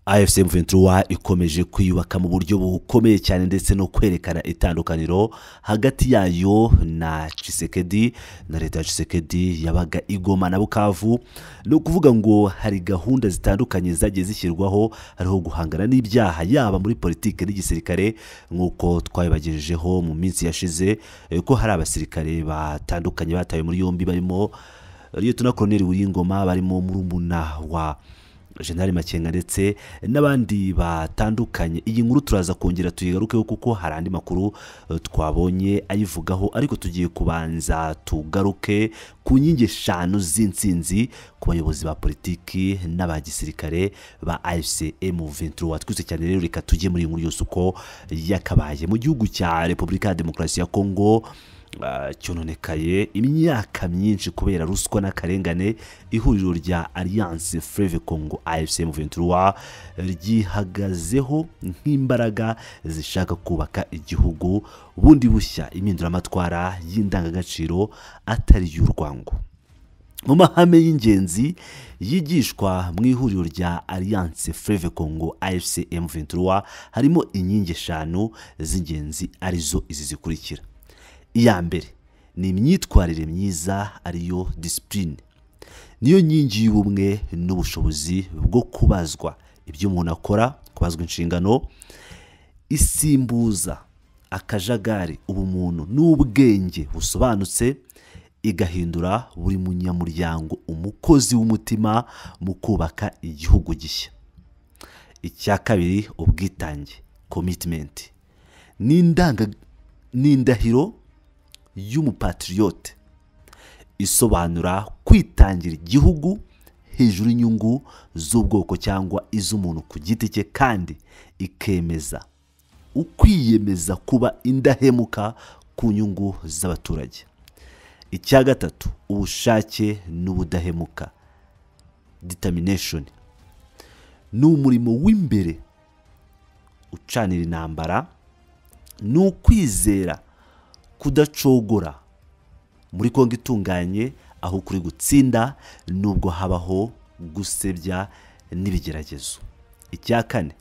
AFC M23 ikomeje kwiyubaka mu buryo bukomeye cyane ndetse no kwerekana itandukaniro hagati yayo na Tshisekedi na leta ya Tshisekedi yabaga igoma na Bukavu. No kuvuga ngo hari gahunda zitandukanye zagiye zishyirwaho, hariho guhangana n'ibyaha yaba muri politike n'igisirikare, nk'uko twabibagejejeho mu minsi yashize ko hari abasirikare batandukanye batawe muri yombi, barimo Lieutenant Colonel Willy Ngoma, barimo murumuna wa General Makenga ndetse n'abandi batandukanye. Iyi nkuru turaza kongera tuyigarukeho kuko hari andi makuru twabonye ayivugaho, ariko tugiye kubanza tugaruke ku nkingi eshanu z'intsinzi ku bayobozi ba politiki n'aba gisirikare ba AFC M23. Twese cyane rero reka tujye muri iyi nkuru yose uko yakabaye. Mu gihugu cya Repubulika ya Demokarasi ya Kongo cyononekaye imyaka myinshi kubera ruswa n'akarengane, ihuriro rya Alliance Fleuve Congo AFC M23 ryihagazeho nk'imbaraga zishaka kubaka igihugu bundi bushya, impinduramatwara y'indangagaciro atari y'urwango. Mu mahame y'ingenzi yigishwa mu ihuriro rya Alliance Fleuve Congo AFC M23 harimo inkingi eshanu z'ingenzi, arizo izi zikurikira. Iya mbere ni imyitwarire myiza, ariyo discipline. Niyo nkingi y'ubumwe n'ubushobozi bwo kubazwa ibyo umuntu akora, kubazwa inshingano. Isimbuza akajagari ubumuntu n'ubwenge busobanutse, igahindura buri munyamuryango umukozi w'umutima mu kubaka igihugu gishya. Icya kabiri, ubwitange, commitment, ni indahiro y'umupatriyote isobanura kwitangira igihugu hejuru y'inyungu z'ubwoko cyangwa iz'umuntu ku giti cye, kandi ikemeza ukwiyemeza kuba indahemuka ku nyungu z'abaturage. Icya gatatu, ubushake n'ubudahemuka, determination, ni umurimo w'imbere ucanira intambara, ni ukwizera kudacogora muri Kongo itunganye, aho kuri gutsinda nubwo habaho gusebya n'ibigeragezo. Icya kane,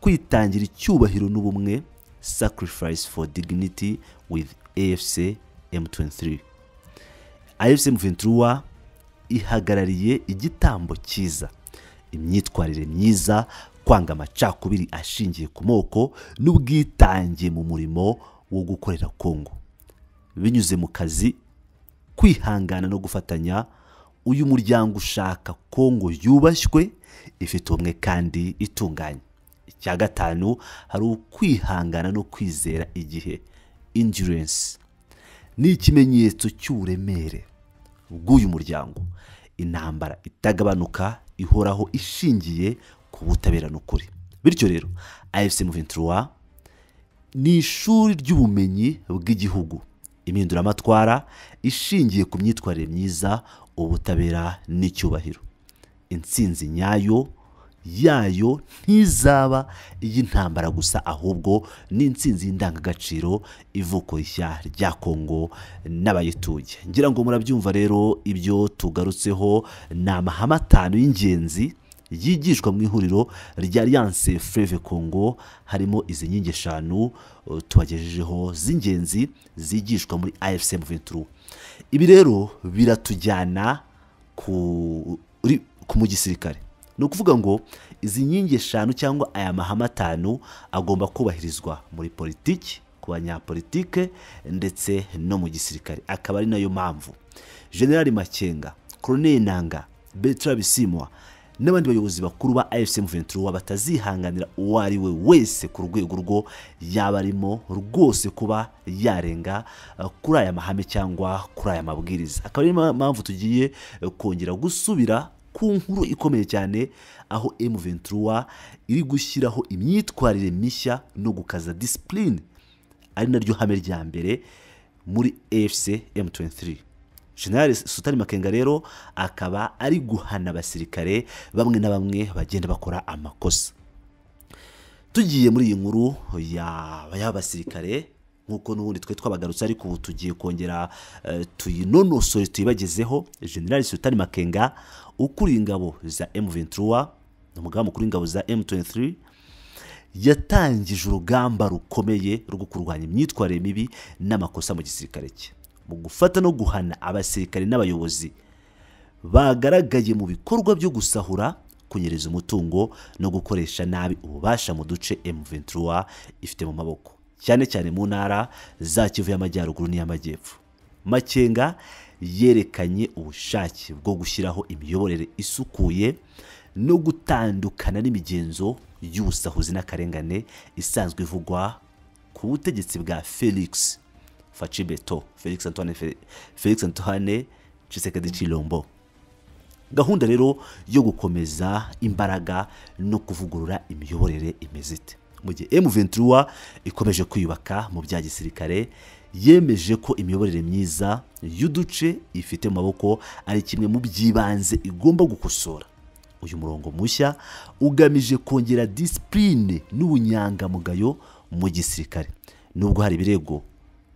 kwitangira icyubahiro n'ubumwe, sacrifice for dignity with AFC M23. AFC M23 ihagarariye igitambo cyiza, imyitwarire myiza, kwanga amacakubiri ashingiye ku moko n'ubwitange mu murimo wo gukorera Kongo binyuze mu kazi, kwihangana no gufatanya. Uyu muryango ushaka Kongo yubashywe, ifite ubumwe kandi itunganye. Icya gatanu, hari ukwihangana no kwizera igihe, endurance, ni ikimenyetso cy'uburemere bw'uyu muryango, intambara itagabanuka ihoraho ishingiye ku butabera n'ukuri. Bityo rero AFC M23 ni ishuri ry'ubumenyi bw'igihugu, impinduramatwara ishingiye ku myitwarire myiza, ubutabera n'icyubahiro. Intsinzi nyayo yayo ntizaba iy'intambara gusa, ahubwo ni intsinzi y'indangagaciro, ivuko rishya rya Kongo n'abayituye. Ngira ngo murabyumva rero, ibyo tugarutseho ni amahame atanu y'ingenzi yigishwa mu ihuriro rya Alliance Fleuve Congo. Harimo izi nkingi eshanu tubagejejeho z'ingenzi zigishwa muri AFC M23. Ibi rero biratujyana ku mu gisirikare. Ni ukuvuga ngo izi nkingi eshanu cyangwa aya mahame atanu agomba kubahirizwa muri politiki, ku banyapolitike ndetse no mu gisirikare. Akaba ari nayo mpamvu General Makenga, Colonel Nanga, Bertrand Bisimwa n'abandi bayobozi bakuru ba AFC M23 batazihanganira uwo ari we wese ku rwego rwo yaba arimo rwose kuba yarenga kuri aya mahame cyangwa kuri aya mabwiriza. Akaba ari mpamvu tugiye kongera gusubira ku nkuru ikomeye cyane, aho M23 iri gushyiraho imyitwarire mishya no gukaza discipline, ari naryo hame rya mbere muri AFC M23. General Sultani Makenga rero akaba ari guhana abasirikare bamwe na bamwe bagenda bakora amakosa. Tugiye muri iyi nkuru y'abasirikare, nk'uko n'ubundi twe twabagarutse, ariko ubu tugiye kongera tuyinonosore, tuyibagezeho. General Sultani Makenga ukuriye ingabo za M23 Umugaba mukuru w'ingabo za M23 yatangije urugamba rukomeye rwo kurwanya imyitwarire mibi n'amakosa mu gisirikare cye, mu gufata no guhana abasirikare n'abayobozi bagaragaye mu bikorwa byo gusahura, kunyereza umutungo no gukoresha nabi ububasha mu duce M23 ifite mu maboko, cyane cyane mu ntara za Kivu y'Amajyaruguru n'iy'Amajyepfo. Makenga yerekanye ubushake bwo gushyiraho imiyoborere isukuye no gutandukana n'imigenzo y'ubusahuzi n'akarengane isanzwe ivugwa ku butegetsi bwa Felix Fatshi Beto, Felix Antoine Tshisekedi Tshilombo. Gahunda rero yo gukomeza imbaraga no kuvugurura imiyoborere imeze ite? Mu gihe M23 ikomeje kwiyubaka mu bya gisirikare, yemeje ko imiyoborere myiza y'uduce ifite mu maboko ari kimwe mu by'ibanze igomba gukosora. Uyu murongo mushya ugamije kongera disipurine n'ubunyangamugayo mu gisirikare. Nubwo hari ibirego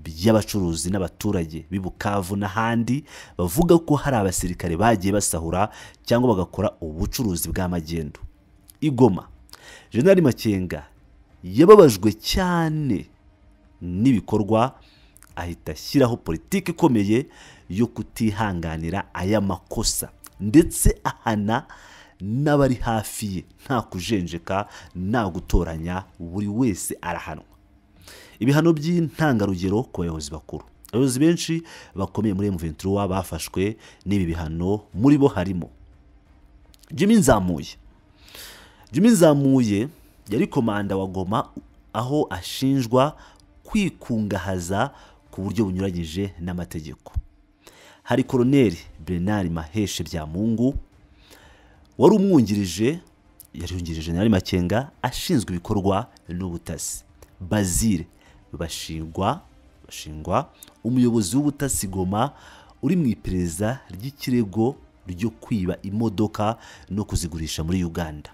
by'abacuruzi n'abaturage b'i Bukavu n'ahandi bavuga ko hari abasirikare bagiye basahura cyangwa bagakora ubucuruzi bw'amagendo. I Goma, General Makenga yababajwe cyane n'ibikorwa, ahita ashyiraho politiki ikomeye yo kutihanganira aya makosa, ndetse ahana n'abari hafi ye nta kujenjeka, nta gutoranya, buri wese arahanwa. Ibihano by'intangarugero ku bayobozi bakuru. Abayobozi benshi bakomeye muri M23 bafashwe n'ibi bihano, muri bo harimo Jimmy Nzamuye. Jimmy Nzamuye yari komanda wa Goma, aho ashinjwa kwikungahaza ku buryo bunyuranyije n'amategeko. Hari Colonel Bernard Maheshe Byamungu wari umwungirije, yari yungirije General Makenga ashinzwe ibikorwa n'ubutasi. Bazile Bashingwa umuyobozi w'ubutasi Goma uri mu iperereza ry'ikirego ryo kwiba imodoka no kuzigurisha muri Uganda.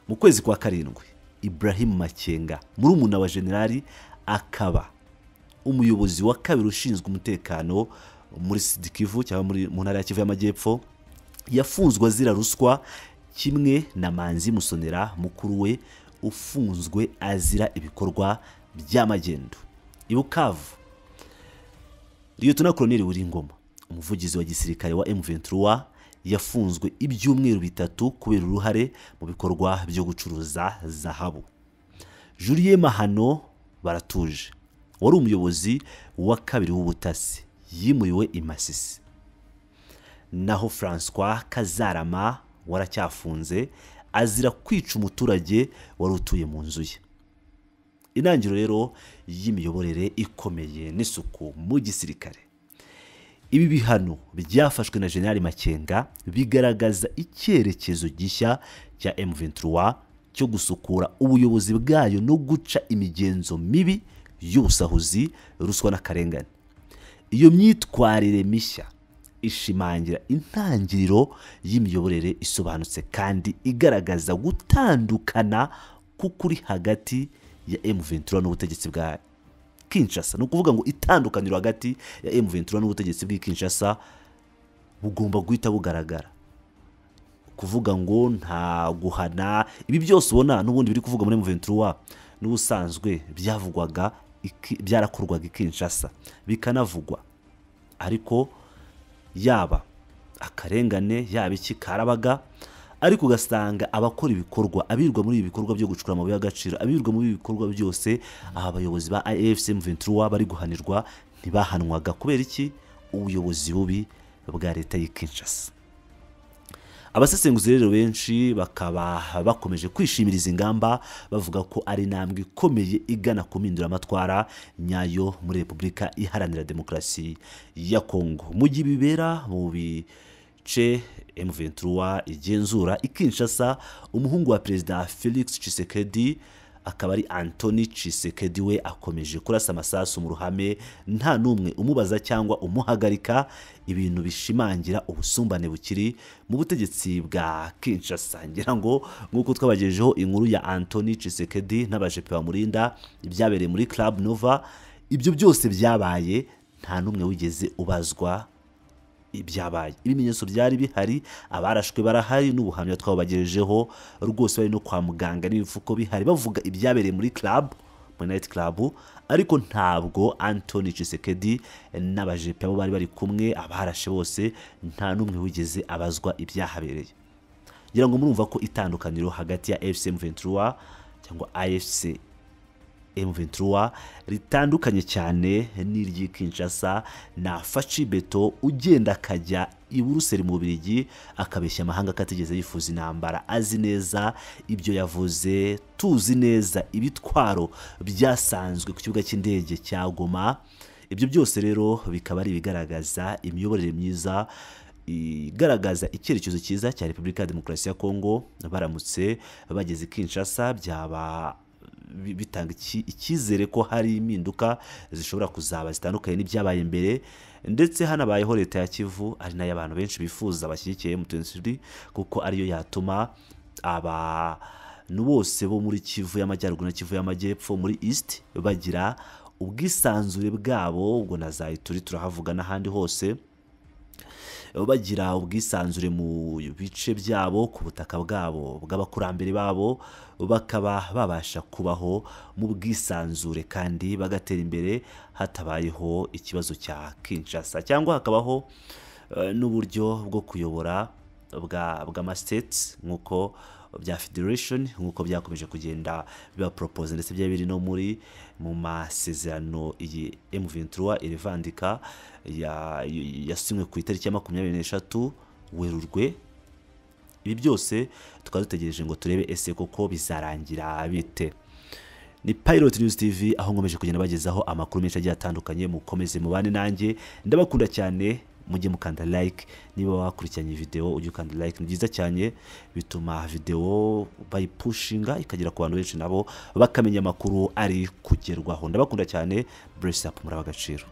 Mu kwezi kwa karindwi, Ibrahim Makenga, murumuna wa Generali, akaba umuyobozi wa kabiri ushinzwe umutekano muri Sud Kivu cyangwa muri mu ntara ya Kivu y'Amajyepfo, yafunzwe azira ruswa kimwe na Manzi Musonera mukuru we ufunzwe azira ibikorwa by'amagendo. I Bukavu, Lieutenant Colonel Wiringoma, umuvugizi wa gisirikare wa M23, yafunzwe ibyumweru 3 kubera uruhare mu bikorwa byo gucuruza zahabu. Julien Mahano Baratuje, wari umuyobozi wa kabiri w'ubutasi, yimuriwe i Masisi. Naho François Kazarama waracyafunze azira kwica umuturage wari utuye mu nzu ye. Intangiriro rero y'imiyoborere ikomeye n'isuku mu gisirikare. Ibi bihano byafashwe na General Makenga bigaragaza icyerekezo gishya cya M23 cyo gusukura ubuyobozi bwayo no guca imigenzo mibi y'ubusahuzi, ruswa n'akarengane. Iyo myitwarire mishya ishimangira intangiriro y'imiyoborere isobanutse kandi igaragaza gutandukana k'ukuri hagati ya M23 n'ubutegetsi bwa Kinshasa. Ni ukuvuga ngo itandukaniro hagati ya M23 n'ubutegetsi bw'i Kinshasa bugomba guhita bugaragara. Kuvuga ngo nta guhana, ibi byose ubona n'ubundi biri kuvuga muri M23 n'ubusanzwe byavugwaga, byarakorwaga i Kinshasa bikanavugwa, ariko yaba akarengane yaba iki karabaga, ariko ugasanga abakora ibikorwa, abirwa muri ibi bikorwa byo gucukura amabuye y'agaciro, abirwa muri ibi bikorwa byose, abayobozi ba AFC M23 bari guhanirwa ntibahanwaga. Kubera iki? Ubuyobozi bubi bwa leta y'i Kinshasa. Abasesenguzi rero benshi bakaba bakomeje kwishimira izi ngamba, bavuga ko ari intambwe ikomeye igana ku mpinduramatwara nyayo muri Repubulika Iharanira Demokarasi ya Kongo. Mu gihe bibera mu bice M23 igenzura i Kinshasa, umuhungu wa Perezida Felix Tshisekedi akaba ari Anthony Tshisekedi we akomeje kurasa amasasu mu ruhame nta n'umwe umubaza cyangwa umuhagarika, ibintu bishimangira ubusumbane bukiri mu butegetsi bwa Kinshasa. Ngira ngo nk'uko twabagejejeho inkuru ya Anthony Tshisekedi n'abajepe bamurinda, ibyabereye muri Club Nova, ibyo byose byabaye nta n'umwe wigeze ubazwa ibyabaye. Ibimenyetso byari bihari, abarashwe barahari, n'ubuhamya twabagejejeho rwose, bari no kwa muganga n'ibipfuko bihari, bavuga ibyabereye muri club, muri night club. Ariko ntabwo Anthony Tshisekedi n'abajepe abo bari bari kumwe, abarashe bose, nta n'umwe wigeze abazwa ibyahabereye. Ngira ngo murumva ko itandukaniro hagati ya AFC M23 cyangwa AFC M23 ritandukanye cyane n'iry'i Kinshasa na Faci Beto ugenda akajya i Buruseli mu Bubiligi akabeshya amahanga ko atigeze yifuza intambara, azi neza ibyo yavuze, tuzi neza ibitwaro byasanzwe ku kibuga cy'indege cya Goma. Ibyo byose rero bikaba ari ibigaragaza imiyoborere myiza, igaragaza icyerekezo cyiza cya Repubulika ya Demokarasi ya Kongo. Baramutse bageze Kinshasa byaba bitanga icyizere ko hari impinduka zishobora kuzaba zitandukanye n'ibyabaye mbere, ndetse hanabayeho leta ya Kivu, ari nayo abantu benshi bifuza bashyigikiye M23, kuko ariyo yatuma abantu bose bo muri Kivu y'Amajyaruguru na Kivu y'Amajyepfo muri East bagira ubwisanzure bwabo. Ubwo na za Ituri turahavuga n'ahandi hose, bagira ubwisanzure mu bice byabo, ku butaka bwabo bw'abakurambere babo, bakaba babasha kubaho mu bwisanzure kandi bagatera imbere hatabayeho ikibazo cya Kinshasa, cyangwa hakabaho n'uburyo bwo kuyobora bw'ama states nk'uko bya federation, nk'uko byakomeje kugenda biba propose, ndetse byari biri no muri mu masezerano iyi M23 irevandika yasinywe ku itariki ya 23 Werurwe. Ibi byose tukaba dutegereje ngo turebe ese koko bizarangira bite. Ni Pilot News TV, aho nkomeje kugenda bagezaho amakuru menshi agiye atandukanye. Mukomeze mubane nanjye, ndabakunda cyane. Mujye mukanda like niba wakurikiranye video, ujye ukanda like, ni byiza cyane, bituma video bayipushinga ikagera ku bantu benshi, nabo bakamenya amakuru ari kugerwaho. Ndabakunda cyane, bless up, muraba agaciro.